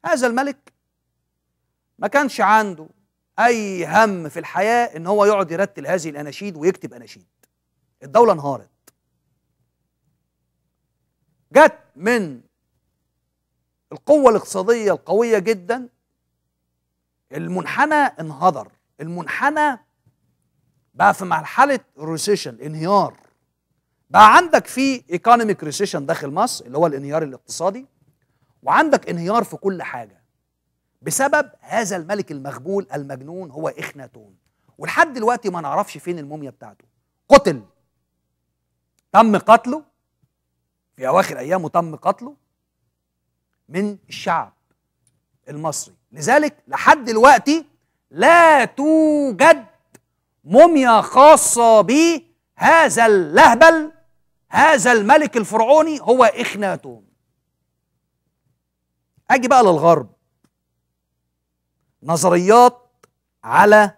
هذا الملك ما كانش عنده أي هم في الحياة إن هو يقعد يرتل هذه الأناشيد ويكتب أناشيد. الدولة انهارت. جت من القوة الاقتصادية القوية جدا، المنحنى انهدر، المنحنى بقى في مرحلة recession، انهيار. بقى عندك في economic recession داخل مصر اللي هو الانهيار الاقتصادي، وعندك انهيار في كل حاجة بسبب هذا الملك المخبول المجنون هو إخناتون. ولحد دلوقتي ما نعرفش فين الموميا بتاعته. قتل، تم قتله في أواخر أيامه، تم قتله من الشعب المصري. لذلك لحد دلوقتي لا توجد موميا خاصة بهذا اللهبل، هذا الملك الفرعوني هو إخناتون. أجي بقى للغرب، نظريات على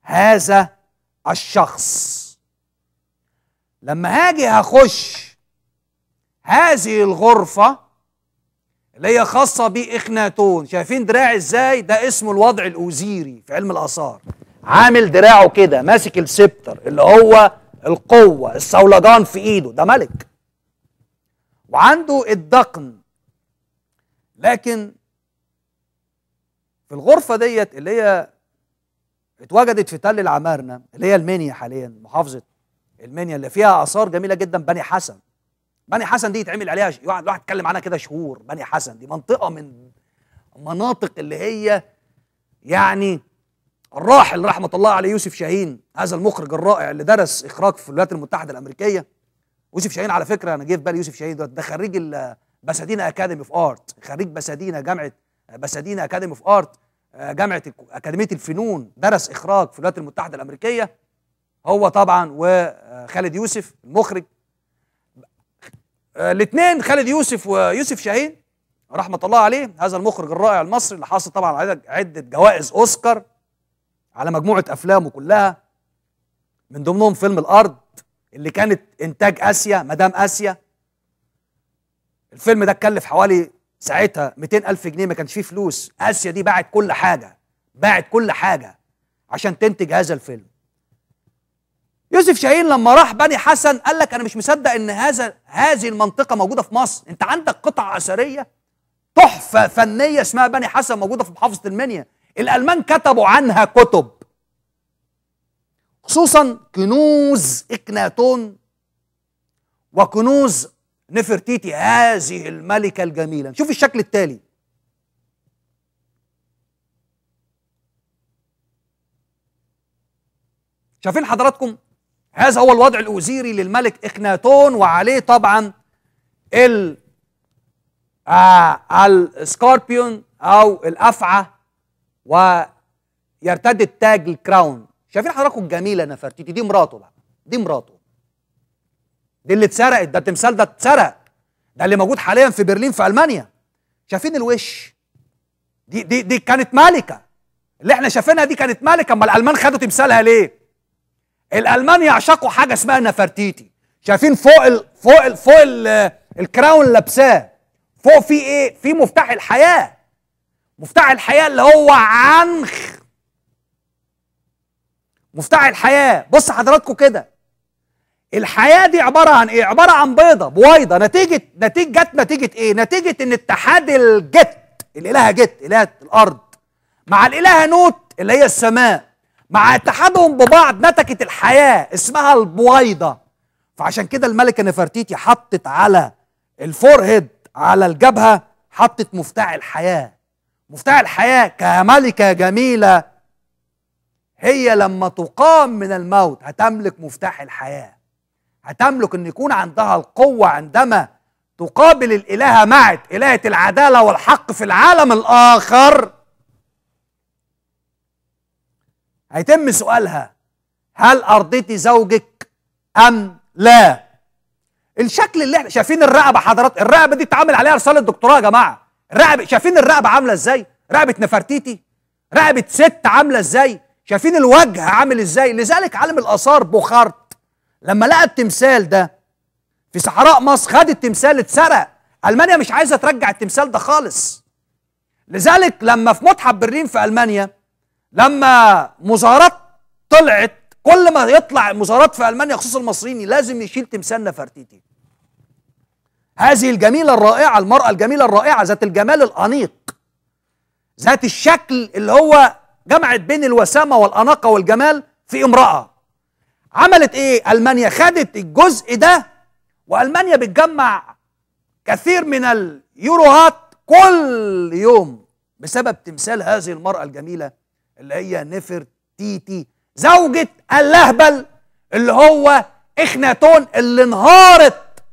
هذا الشخص. لما هاجي هخش هذه الغرفة اللي هي خاصة بإخناتون، شايفين دراعي ازاي؟ ده اسمه الوضع الأوزيري في علم الآثار. عامل دراعه كده، ماسك ال scepter اللي هو القوة، الصولجان في ايده، ده ملك، وعنده الدقن. لكن في الغرفة ديت اللي هي اتوجدت في تل العمارنة اللي هي المنيا حاليا، محافظة المنيا اللي فيها آثار جميلة جدا، بني حسن. بني حسن دي يتعمل عليها الواحد اتكلم عنها كده شهور. بني حسن دي منطقة من مناطق اللي هي يعني الراحل رحمة الله عليه يوسف شاهين، هذا المخرج الرائع اللي درس إخراج في الولايات المتحدة الأمريكية. يوسف شاهين على فكرة أنا جه في بالي يوسف شاهين ده خريج باسادينا Academy of Art، خريج باسادينا، جامعة باسادينا Academy of Art، جامعة أكاديمية الفنون، درس إخراج في الولايات المتحدة الأمريكية هو طبعا وخالد يوسف المخرج. الاثنين خالد يوسف ويوسف شاهين رحمة الله عليه، هذا المخرج الرائع المصري اللي حاصل طبعا على عدة جوائز أوسكار على مجموعة أفلامه كلها، من ضمنهم فيلم الأرض اللي كانت إنتاج آسيا، مدام آسيا. الفيلم ده اتكلف حوالي ساعتها 200,000 جنيه، ما كانش فيه فلوس. آسيا دي باعت كل حاجة، باعت كل حاجة عشان تنتج هذا الفيلم. يوسف شاهين لما راح بني حسن قال لك أنا مش مصدق إن هذه المنطقة موجودة في مصر. أنت عندك قطعة أثرية تحفة فنية اسمها بني حسن موجودة في محافظة المنيا، الألمان كتبوا عنها كتب، خصوصا كنوز إكناتون وكنوز نفرتيتي هذه الملكة الجميلة. شوف الشكل التالي، شايفين حضراتكم؟ هذا هو الوضع الأوزيري للملك إخناتون، وعليه طبعا ال scorpion أو الأفعى، ويرتدي التاج ال crown. شايفين حضراتكم الجميلة نفرتيتي دي مراته بقى، دي مراته، دي اللي اتسرقت، ده التمثال ده اتسرق، ده اللي موجود حاليا في برلين في ألمانيا. شايفين الوش؟ دي دي دي كانت ملكة، اللي احنا شايفينها دي كانت ملكة. اما الألمان خدوا تمثالها ليه؟ الألمان يعشقوا حاجة اسمها نفرتيتي. شايفين فوق ال فوق ال فوق ال ال crown لابساه، فوق في ايه؟ في مفتاح الحياة، مفتاح الحياة اللي هو عنخ، مفتاح الحياة. بص حضراتكم كده، الحياة دي عبارة عن ايه؟ عبارة عن بيضة، بويضة. نتيجة جت نتيجة ايه؟ نتيجة ان اتحاد الجت، الإلهة جت إلهة الأرض، مع الإلهة نوت اللي هي السماء، مع اتحادهم ببعض نتجت الحياة اسمها البويضة. فعشان كده الملكة نفرتيتي حطت على ال forehead، على الجبهة، حطت مفتاح الحياة. مفتاح الحياة كملكة جميلة هي لما تقام من الموت هتملك مفتاح الحياة، هتملك ان يكون عندها القوة عندما تقابل الإلهة معت، إلهة العدالة والحق في العالم الآخر. هيتم سؤالها هل أرضيتي زوجك أم لا؟ الشكل اللي احنا شايفين الرقبة حضرات، الرقبة دي اتعمل عليها رسالة دكتوراه يا جماعة. الرقبة، شايفين الرقبة عاملة ازاي؟ رقبة نفرتيتي، رقبة ست عاملة ازاي؟ شايفين الوجه عامل ازاي؟ لذلك عالم الآثار بوخارت لما لقى التمثال ده في صحراء مصر خد التمثال، اتسرق. ألمانيا مش عايزة ترجع التمثال ده خالص، لذلك لما في متحف برلين في ألمانيا لما مظاهرات طلعت، كل ما يطلع مظاهرات في ألمانيا خصوصا المصريين لازم يشيل تمثال نفرتيتي، هذه الجميلة الرائعة، المرأة الجميلة الرائعة ذات الجمال الأنيق، ذات الشكل اللي هو جمعت بين الوسامة والأناقة والجمال في امرأة. عملت ايه ألمانيا؟ خدت الجزء ده، وألمانيا بتجمع كثير من اليوروهات كل يوم بسبب تمثال هذه المرأة الجميلة اللي هي نفرتيتي، زوجة اللهبل اللي هو إخناتون اللي انهارت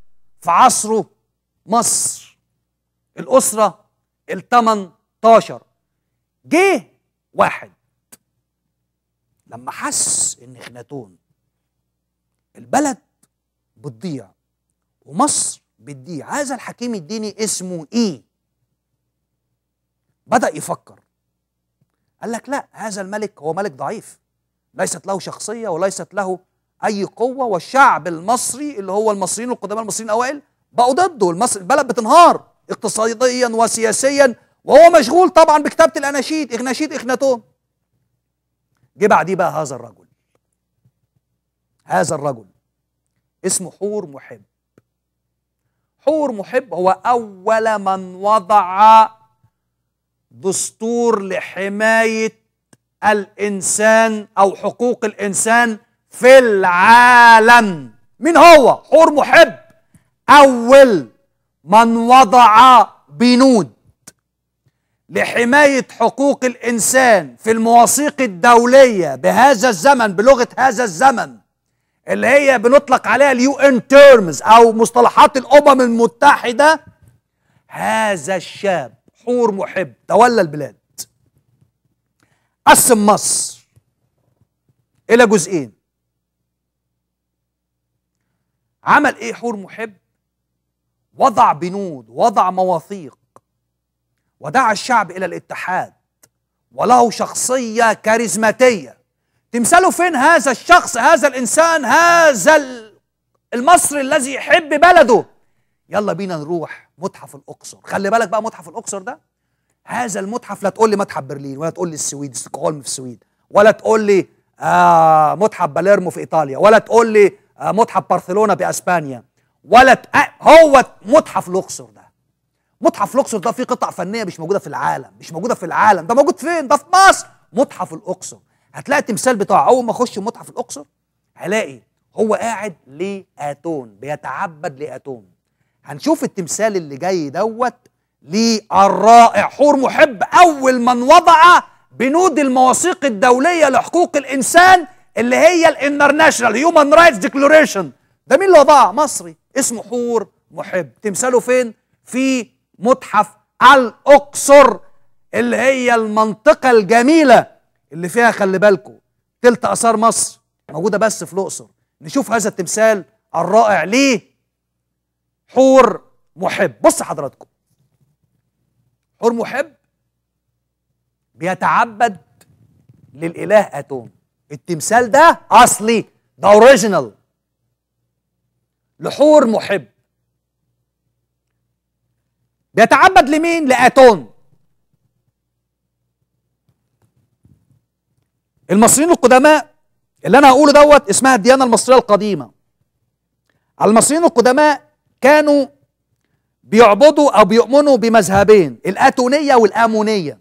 في عصره مصر. الأسرة ال18 جه واحد لما حس إن إخناتون البلد بتضيع ومصر بتضيع، هذا الحكيم الديني اسمه إيه؟ بدأ يفكر، قال لك لا، هذا الملك هو ملك ضعيف، ليست له شخصية وليست له أي قوة، والشعب المصري اللي هو المصريين والقدماء المصريين الأوائل بقوا ضده، البلد بتنهار اقتصاديا وسياسيا، وهو مشغول طبعا بكتابة الأناشيد، إغناشيد إخناتون. جه بعديه بقى هذا الرجل، هذا الرجل اسمه حور محب. حور محب هو أول من وضع دستور لحماية الإنسان أو حقوق الإنسان في العالم. مين هو؟ حور محب، أول من وضع بنود لحماية حقوق الإنسان في المواثيق الدولية بهذا الزمن، بلغة هذا الزمن اللي هي بنطلق عليها ال UN terms أو مصطلحات الأمم المتحدة. هذا الشاب حور محب تولى البلاد، قسم مصر إلى جزئين. عمل إيه حور محب؟ وضع بنود، وضع مواثيق، ودعا الشعب إلى الاتحاد، وله شخصية كاريزماتية. تمثاله فين هذا الشخص، هذا الإنسان، هذا المصري الذي يحب بلده؟ يلا بينا نروح متحف الأقصر. خلي بالك بقى متحف الأقصر ده، هذا المتحف لا تقول لي متحف برلين، ولا تقول لي السويد، ستوكهولم في السويد، ولا تقول لي متحف باليرمو في إيطاليا، ولا تقول لي متحف برشلونة بأسبانيا، ولا هو متحف الأقصر ده. متحف الأقصر ده فيه قطع فنية مش موجودة في العالم، مش موجودة في العالم. ده موجود فين؟ ده في مصر، متحف الأقصر. هتلاقي التمثال بتاعه، أول ما أخش متحف الأقصر هلاقي هو قاعد لآتون، بيتعبد لآتون. هنشوف التمثال اللي جاي دوت للرائع حور محب، أول من وضع بنود المواثيق الدولية لحقوق الإنسان اللي هي ال International Human Rights Declaration. ده مين اللي وضعها؟ مصري اسمه حور محب. تمثاله فين؟ في متحف الأقصر اللي هي المنطقة الجميلة اللي فيها، خلي بالكم، تلت آثار مصر موجودة بس في الأقصر. نشوف هذا التمثال الرائع ليه حور محب. بص حضراتكم، حور محب بيتعبد للإله أتون. التمثال ده أصلي، ده original لحور محب. بيتعبد لمين؟ لأتون. المصريين القدماء اللي أنا هقوله دوت اسمها الديانة المصرية القديمة. المصريين القدماء كانوا بيعبدوا أو بيؤمنوا بمذهبين، الآتونية والآمونية.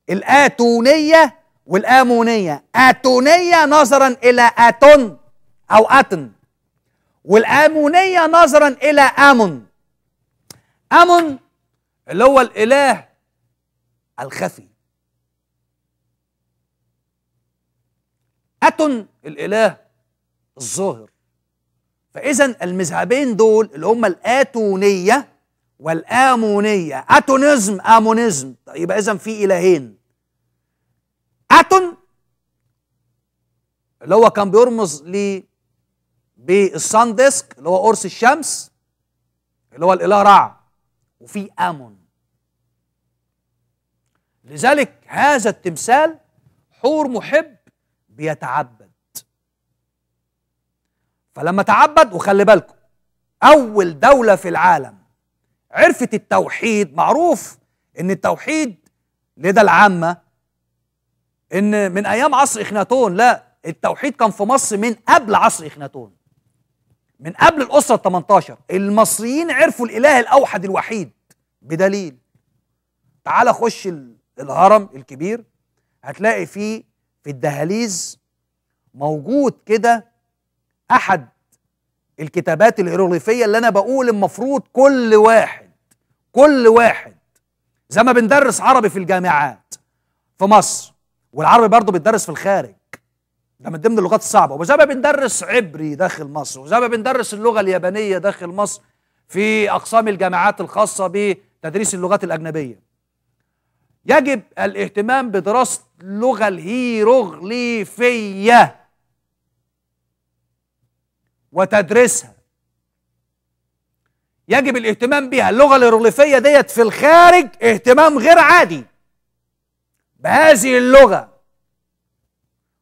الآتونية والآمونية. آتونية نظرا إلى آتون أو آتن، والآمونية نظرا إلى آمون. آمون اللي هو الإله الخفي، أتون الإله الظاهر. فإذا المذهبين دول اللي هم الآتونية والآمونية، أتونيزم آمونيزم، يبقى إذا في إلهين. أتون اللي هو كان بيرمز ل بال sun disk اللي هو قرص الشمس اللي هو الإله رع، وفي آمون. لذلك هذا التمثال حور محب بيتعبد. فلما تعبد، وخلي بالكم أول دولة في العالم عرفت التوحيد، معروف إن التوحيد لدى العامة إن من أيام عصر إخناتون. لا، التوحيد كان في مصر من قبل عصر إخناتون، من قبل الأسرة 18. المصريين عرفوا الإله الأوحد الوحيد، بدليل تعال خش الهرم الكبير هتلاقي فيه في الدهاليز موجود كده أحد الكتابات الهيروغليفية اللي أنا بقول المفروض كل واحد، كل واحد زي ما بندرس عربي في الجامعات في مصر، والعربي برضه بيتدرس في الخارج، ده من ضمن اللغات الصعبة، وزي ما بندرس عبري داخل مصر، وزي ما بندرس اللغة اليابانية داخل مصر في أقسام الجامعات الخاصة بتدريس اللغات الأجنبية. يجب الاهتمام بدراسة اللغة الهيروغليفية وتدريسها، يجب الاهتمام بها. اللغة الهيروغليفية ديت في الخارج اهتمام غير عادي بهذه اللغة،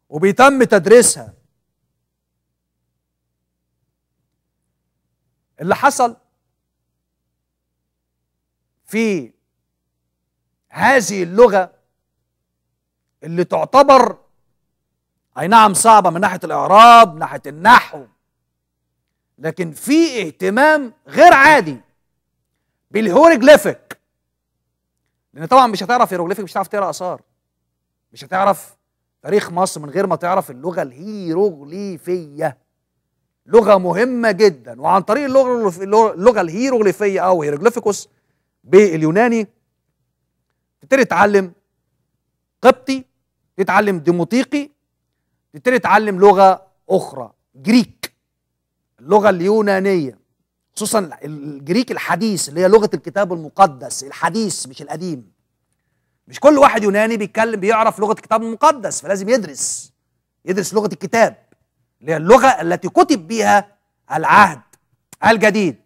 وبيتم تدريسها. اللي حصل في هذه اللغة اللي تعتبر أي نعم صعبة من ناحية الإعراب، من ناحية النحو، لكن في اهتمام غير عادي بال hieroglyphic، لأن طبعا مش هتعرف hieroglyphic، مش هتعرف تقرأ آثار، مش هتعرف تاريخ مصر من غير ما تعرف اللغة الهيروغليفية. لغة مهمة جدا، وعن طريق اللغة الهيروغليفية أو هيروغليفيكوس باليوناني تبتدي تتعلم قبطي، تتعلم ديموطيقي، تبتدي تتعلم لغة أخرى Greek، اللغة اليونانية، خصوصا ال Greek الحديث اللي هي لغة الكتاب المقدس الحديث مش القديم. مش كل واحد يوناني بيتكلم بيعرف لغة الكتاب المقدس، فلازم يدرس لغة الكتاب اللي هي اللغة التي كتب بها العهد الجديد.